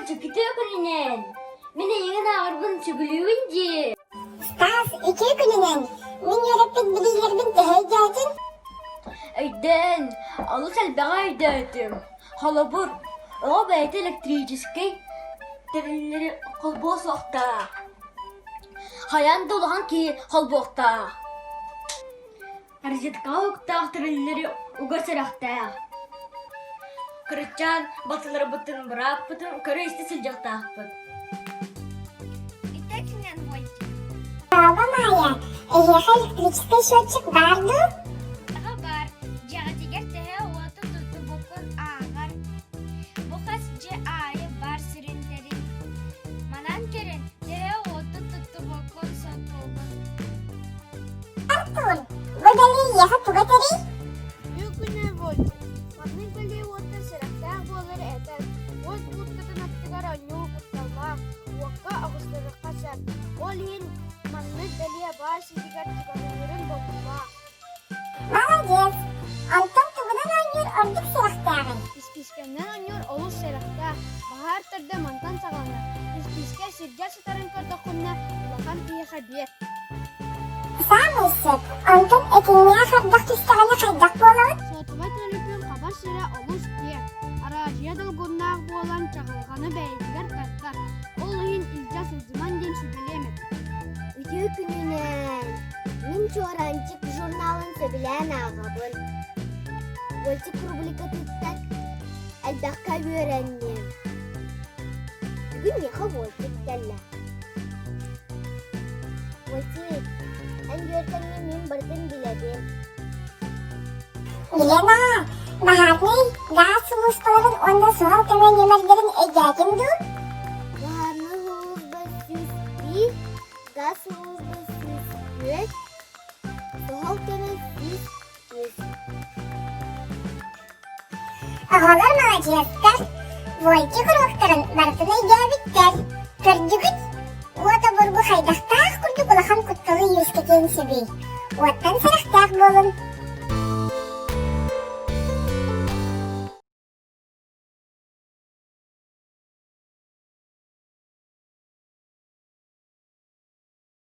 Вольчик, үтүө күнүнэн! Мин эйигин ааҕарбын сөбүлүүбүн дии. Стас, үтүө күнүнэн! Мин үөрэппит билиилэрбин төһө өйдөөтүҥ? Өйдөөн, олус элбэҕи өйдөөтүм. Холобур, оҕо бэйэтэ электрическэй тэриллэри холбуо суохтаах. Хайаан да улахан киһи холбуохтаах. Розеткаҕа уктаах тэриллэри угар сэрэхтээх. Кырачаан батыларбытын, бырааппытын көрө-истэ сылдьыахтаахпыт. Баба Маайа, эһиэхэ электрическэй счетчик баар дуу? Аҕа баар, дьиэҕитигэр төһө уоту туттубуккун ааҕар. Бу хас дьиэ аайы баар сүрүн тэрил. Манан көрөн, төһө уоту туттубуккун сотуубун. Артур, бу бэлиэ эйиэхэ тугу этэрий? Үтүө күнү Вольчик. Маннык бэлиэ уоттан сэрэхтээх буолар этэр. Уот будкатын аттыгар оонньуу кутталлаах, уокка оҕустарыахха сөп. Ол иһин маннык бэлиэ баар сиригэр чугаһыырын бобуулаах. Молодец! Онтон тугунан оонньуур ордук сэрэхтээҕий? Испиискэннэн оонньуур олус сэрэхтээх. Баһаар төрдө мантан саҕаланар. Испиискэ сиргэ сытарын көрдөххүнэ, улахан киһиэхэ биэр. Саамай сөп. Онтон этиҥнээх ардах түстэҕинэ хайдах буолабыт? Суотабай төлөпүөн хабар сирэ олус киэҥ. Араадьыйа долгуннаах буолан чаҕылҕаны бэйэтигэр тардар. Ол иһин илдьэ сылдьыман диэн сүбэлиэм этэ. Үтүө күнүнэн! Мин Чуораанчык журналын сөбүлээн ааҕабын. Мультик рубрикатыттан элбэххэ үөрэнним. Бүгүн миэхэ мультик кэллэ. Мультик, эн үөртэҥҥин мин барытын билэбин. Елена, баһаарнай гаас сулууспаларын уонна суһал көмө нүөмэрдэрин өйдөөтүҥ дуу? Баһаарнай сулууспа 101, гаас сулууспа 104, суһал көмө 103. Оҕолор маладьыастар, Войки уруоктарын барытын өйдөөбүттэр. Көрдүгүт? Уот обургу хайдахтаах курдук улахан кутталы үөскэтиэн сөбүй? Уоттан сэрэхтээх буолун.